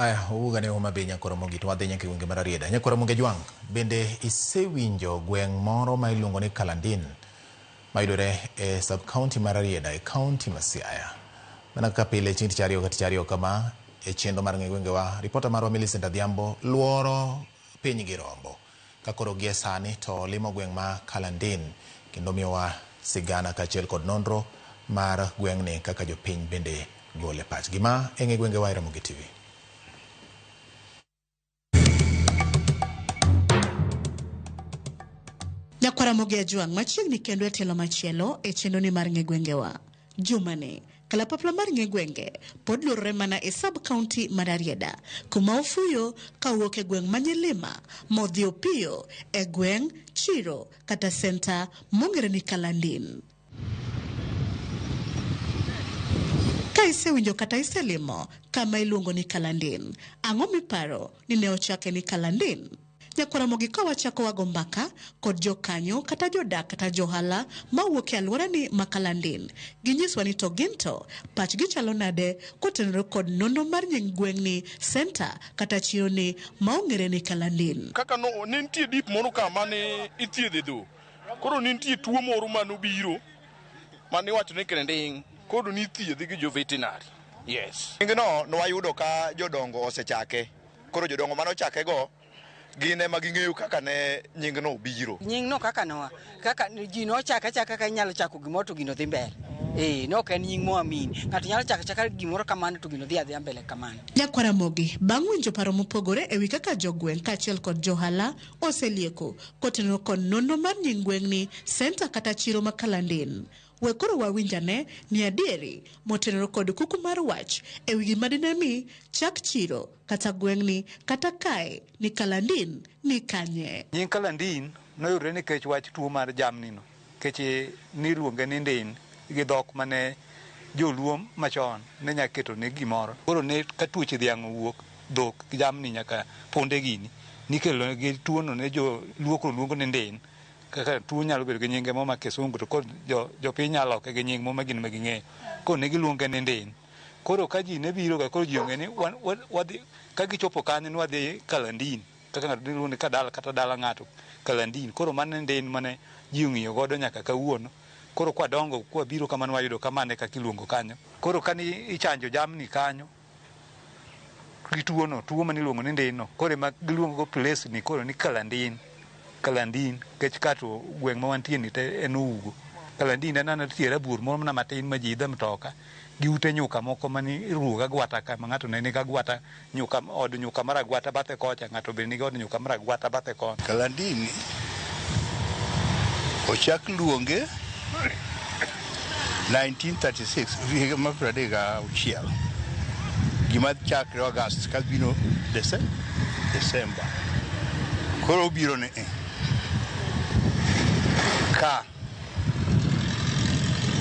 Aya, owuog ane Homa Bay nyaka Ramogi to wadhi nyaka e gwenge mar Rarieda. Nyaka Ramogi Ajwang', bende isewinjo gweng' moro ma iluongo ni Kalandin mayudore e sub county mar Rarieda e county ma Siaya? Mana kaka pile chieng' tich ariyo ka tich ariyo kama e chenro mar ng'e gwengewa, ripota marwa Millicent Adhiambo luoro piny gi rombo. Ka koro gie sani to limo gweng' ma Kalandin kendo miyowa sigana kaachiel kod nonro mar gweng'ni kaka jopiny bende gole pachgi. Ma e ng'e gwengewa e Ramogi TV. Nyakwar Ramogi Ajwang' machiegni kendo e tielo machielo e chenroni mar ng'e gwengewa. Jumani, kalapapla mar ng'e gwenge pod luorore mana e sub county mar Rarieda kuma ofuyo ka owuok e gweng' ma Nyilima modhi opiyo e gweng' Chiro kata senta mong'ere ni Kalandin. Ka isewinjo kata iselimo kama iluongo ni Kalandin, ang'o miparo ni ne ochake ni Kalandin? Nyakwar Ramogi ka wachako wago mbaka kod jokanyo kata jodak kata johala mawuok e alworani ma Kalandin, ginyiswa ni to gin to pachgi chalo nade kotenore kod nonro mar nying gweng'ni, senta kata chironi ma ong'ere ni Kalandin. Kaka no, ne nitie dip moro ka mane ithiedhe dhok. Koro ne nitie tuo moro mane obiro mane iwacho ni krending, koro nithiedhe gi jo veterinary. Yes. Nyingno nwayudo ka jodongo osechake. Koro jodongo mane ochakego gin ema ging'eyo kaka ne nyingno obiro. Nyingno kaka noa, kaka ji nochake achaka kaka inyalo chako gimoro to gino dhi mbele. Eh, ne ok en nying moamin. Ng'ato nyalo chako achaka gimoro kamano to gino dhi adhiya mbele kamano. Nyakwar Ramogi bang' winjo paro mopogore ewi kaka jogweng' kaachiel kod johala oselieko kotenore kod nonro mar nying gweng'ni, senta kata chiro ma Kalandin. We koro wawinj ane ni adieri motenore kod kuku mar wach ewi gima dine mi chak chiro kata gweng'ni kata kae ni Kalandin ni kanye. Nying Kalandin noyudre nikech wach tuo mar jamni no, nikech niluonge ni ndin gi dhok mane joluo machon ne nya keto ne gimoro. Koro ne ka tuoche dhiang' owuok, dhok gi jamni nyaka punde gini, nikelo gi tuo no ne joluo koro luongo ni ndin. Kaka tuo nyalo bedo gi nyinge mo ma kisungu to koro jopiny nyalo loke gi nying mo ma gin ma ging'eyo. Koro ne giluonge ni ndin. Koro ka ji ne biro ga koro ji ong'e ni wadhi ka gichopo kanyo ni wadhi Kalandin. Kaka ng'ato niluongo ni kadala kata dala ng'ato Kalandin. Koro mano e ndin mane ji ong'iyo godo nyaka kawuono. Koro kwadongo kwabiro kamano wayudo ka mano e kaka iluongo kanyo. Koro kane ichanjo jamni kanyo gi tuono, tuo mane iluongo ni ndin no, koro ema giluongo go place ni koro ni Kalandin. Kalandin, nikech ka to gweng' ma wantie ni te en Ougo. Kalandin en ana tie rabuor moro mana matin ma ji idhe mtoka gi ute nyuka moko mane iruwo gi agwata ka ma ng'ato ne nigi agwata nyuka od nyuka mar agwata bathe kocha ng'ato be nigi od nyuka mar agwata bathe koni. Kalandin ochak luonge 1936 higa mar 36 gima chakre August kabiro Desemba. Koro obiro ni ka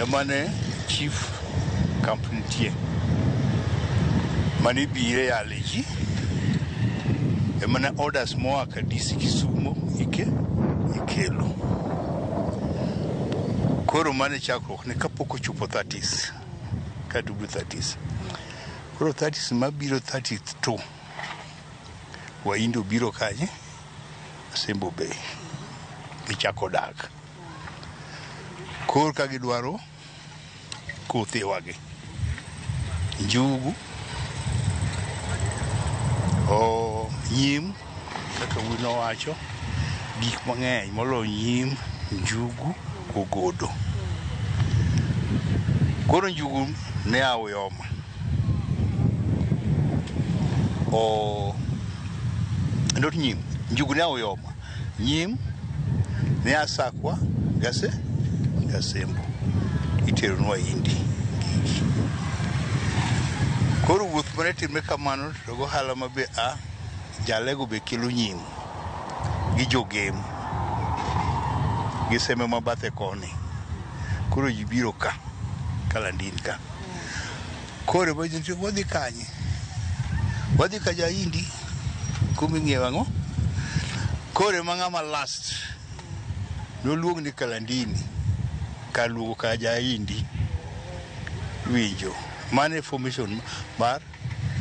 emane chief camp nitie mane ibire yale ji emane orders moa ka DC Kisumo ikelo. Koro mane chakruok ne kapok ochopo 30s ka dubu 30s. Koro 30s mabiro 32 Wahindi obiro kanye Asembo Bay gichako dak. Koro ka gidwaro kothewagi njugu o nyim kaka wuoyi nowacho gik mang'eny moloyo nyim, njugu, ogodo. Koro njugu ne a Uyoma. O not nyim, njugu ne a Uyoma. Nyim ne a Sakwa gase Gasembo. Itero nwa Wahindi gigi. Koro wuoth mane timre kamano to gohala ma be a Jalego be kelo nyim gi jogem gi seme ma bathe koni. Koro ji biro ka, Kalandin ka. Koro wadhi kanye? Wadhi ka Jahindi kuma ing'iewo ang'o? Koro ema ng'ama last noluong ni Kalandini kar luongo ka Jahindi. Winjo. Mano e formation mar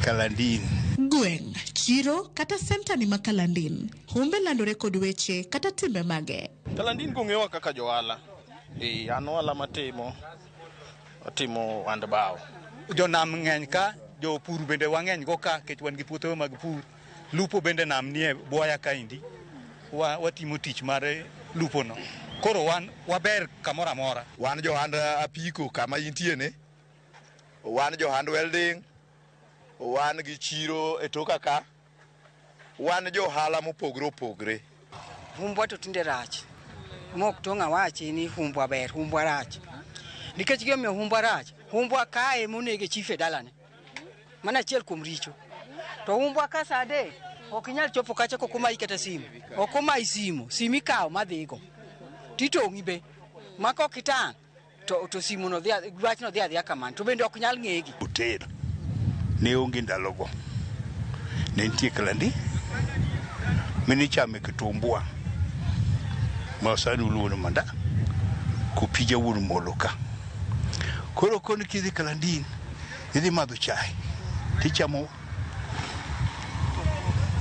Kalandin. Gweng', chiro kata senta ni ma Kalandin, humbe landore kod weche kata timbe mage. Kalandin kong'ewa kaka johala. An ohala matimo, atimo hand bao. Jonam ng'eny ka, jopur bende wang'eny go ka, nikech wan gi puothe mag pur. Lupo bende nam nie bwoya kaendi. Watimo tich mar lupo no. Koro wan waber kamoro amora. Wan johand apiko kama intie ne, wan johand welding, wan gi chiro e toka ka, wan johala mopogre opogre. Humbwa to tinde rach. Mok tong' awachi ni humbwa ber, humbwa rach. Nikech gimomiyo humbwa rach, humbwa kae monege chief e dalane. Mano achiel kuom richo. To humbwa ka sa 3 ok inyal chopo kacha kok omayi kata simu. Ok omayi simu, simu ikawo madhigo. Titong'i be. Ma kok itang' to simu no dhi, wachno dhi adhiya kamano. To bende ok nyal ng'egi. Hotel ne onge ndalogo. Ne nitie Kalandi minichame kitumbua ma sani uluongo ni manda kopija wuon molo ka. Koro koni kidhi Kalandin idhi madho chai tichamo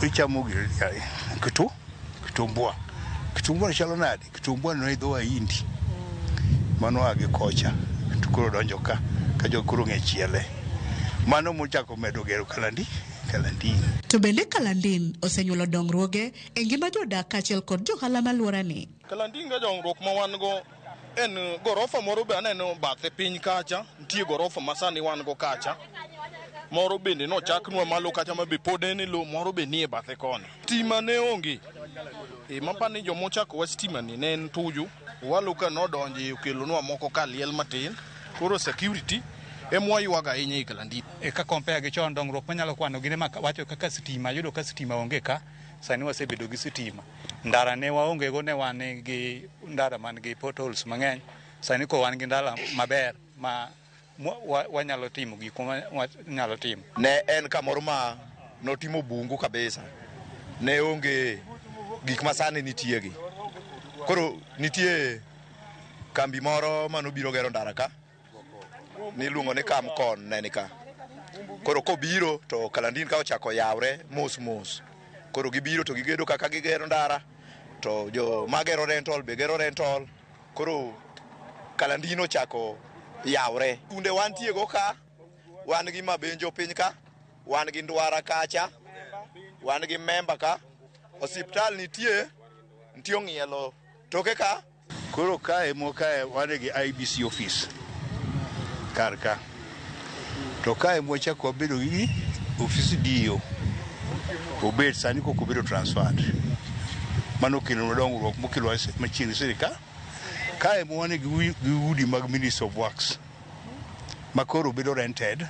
ichamo kitumbua. Kitumbua chalo nade? Kitumbua no idho Wahindi mano a gi kocha to koro donjo ka ka jo koro ng'e chiele. Mano mochako medo gero Kalandin. To bende Kalandin osenyuolo dongruoge e ngima jodak kaachiel kod johala malworani. Kalandin ga dongruok ma wan go en gorofa moro be aneno bathe piny kacha, nitie gorofa ma sani wan go kacha. Moro bende nochaknwa malo kacha ma be pod en e lowo, moro be nie bathe koni. Stima ne onge. Mapani jomochako wach stima ni ne en Tuju. Owalo ka nodonje okelonwa moko ka liel matin. Koro security ema waywago ahinya e Kalandin. Ka compare gi chon, dongruok manyalo kwano gin ema wacho kaka sitima, yudo ka sitima onge ka, sani wasebedo gi sitima. Ndara ne waonge go, ne wan gi ndara man gi potholes mang'eny. Sani koro wan gi ndara maber ma wanyalo timo gik ma wanyalo timo. Ne en kamoro ma notimo bungu kabisa. Ne onge gik ma sani nitie gi. Koro nitie kambi moro manobiro gero ndara ka, niluongo ni Kamcon ne ni ka. Koro kobiro to Kalandin ka ochako yawre mos mos. Koro gibiro to gigedo kaka gigero ndara, to jo magero rental be gero rental. Koro Kalandin ochako yawre. Kunde wantie go ka, wan gi Mabenjo piny ka, wan gi Ndwara kacha, wan gi Memba ka, osiptal nitie, nitie Ong'ielo toke ka. Koro kae mo kae wan gi IBC office kar ka. To kae mwachako wabedo gi ofis DO. Obet sani kok obedo transferred. Mano okelonwa dongruok mokelo machiegni sirikal. Kae mwan gi udi mag Ministry of Works ma koro bedo rented.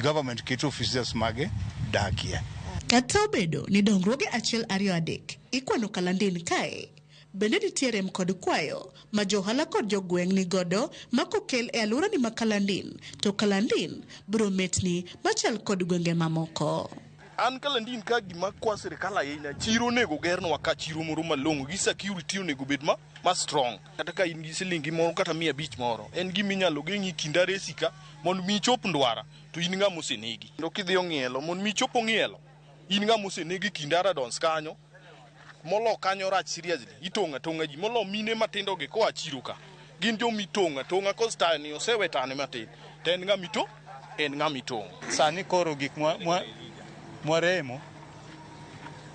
Government keto officers mage dakie. Kata obedo ni dongruoge 1 2 3 ikwano Kalandin kae, bende nitie rem kod kwayo ma johala kod jogweng' ni godo ma kokel e alworani ma Kalandin, to Kalandin biro metni machal kod gwenge mamoko. An Kalandin ka gima kwa sirikal ahinya, chiro onego gernwa ka chiro moro malong'o gi security onego bed ma strong. Kata ka in gi silingi moro kata 500 moro, en gima inyalo geng'i kind Aresi ka mondo mi ichop Ndwara to in ng'ama osenegi. Kendo kidhi Ong'ielo mondo mi ichop Ong'ielo, in ng'ama osenegi kind Aradons kanyo. Molo kanyo rach seriously, itong'o atong'a ji, molo mine matindo gi koa chiro ka. Gin joma itong'o atong'a cause tani osewe tani matin. To en ng'ama ito, en ng'ama itong'o. Sani koro gik mwaremo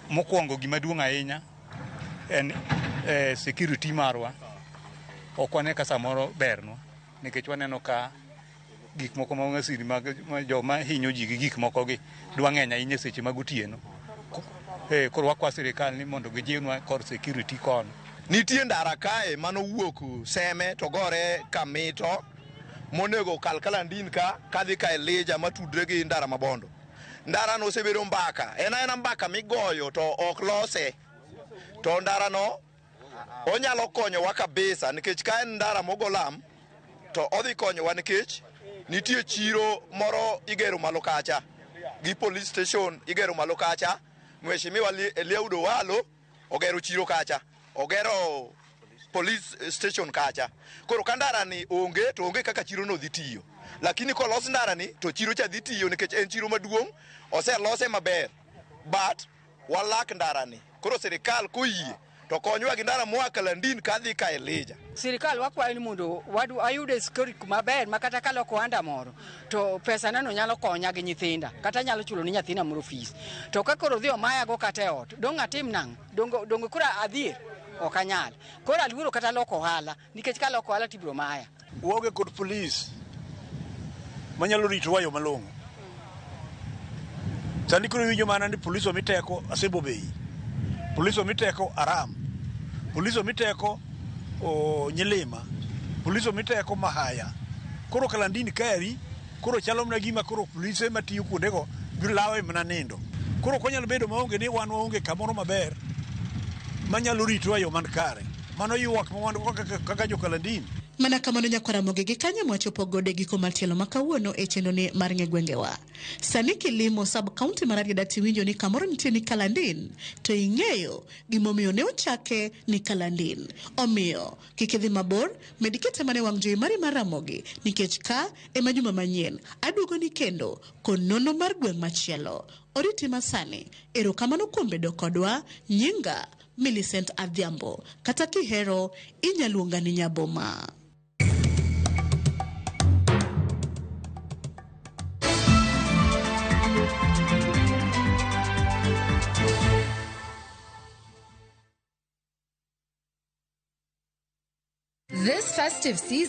mokwongo gima duong' ahinya en security marwa. Ok wane ka samoro bernwa nikech waneno ka gik moko ma masiri mag joma hinyo ji gi gik moko gi dwa ng'eny ahinya seche mag otieno. Koro wakwa sirikal ni mondo gijiwnwa kor security kono. Nitie ndara kae manowuok Seme to gore Kamito monego kal Kalandin ka kadhi ka Elija matudre gi ndara Mabondo. Ndara no osebedo mbaka, en aena mbaka migoyo to ok lose. To ndara no onyalo konyowa kabisa nikech ka en ndara mogo lam to odhi konyowa nikech nitie chiro moro igero malo kacha gi police station igero malo kacha. Mheshimiwa Eliud Owalo ogero chiro kacha, ogero police station kacha. Koro ka ndara ni onge to onge kaka chiro no dhi tiyo. Lakini kolos ndara ni to chiro cha dhi tiyo nikech en chiro maduong', oselose maber. But walak ndara ni. Koro sirikal koyie to konywa gi ndara moa Kalandin kadhi ka Elija. Sirikal wakwayo ni mondo ayude security maber ma kata kaloko ohanda moro to pesa nano nyalo konya gi nyithinda kata nyalo chulo ni nyathina moro fees. To ka koro odhi omayago kata e ot, dong' atim nang'o? Donge koro adhier? Ok anyal. Koro aluoro kata loko ohala nikech kaloko ohala tibiro maya. Waonge kod polis manyalo ritowa e yo malong'o. Sani koro iwinjo mana ni polis omi teko Asembo Bay, polis omi teko Aram, polis omi teko Nyilima, polis omi teko Mahaya. Koro Kalandini kaeri, koro chalo mana gima koro polise matiyo kuondego biro lawe mana nindo. Koro ok wanyal bedo maonge ni wan waonge kamoro maber manyalo ritowa e yo man kare. Mano ywak ma wan go kaka jo Kalandini. Mana kamano nyakwaramogi gi kanyo mwachopo godo e giko mar tielo ma kawuono e chenro ni mar ng'e gwengewa. Sani kilimo sub county mar Rarieda tiwinjo ni kamoro nitie ni Kalandin, to ing'eyo gimomiyo ne ochake ni Kalandin. Omiyo, kik idhi mabor, med kete mana e wang' jowi mari mar Ramogi, nikech ka ema juma manyien aduogoni kendo konono mar gweng' machielo. Oriti masani, erokamano kuom bedo kodwa, nyinga Millicent Adhiambo, kata kihero inyaluonga ni Nyaboma. This festive season,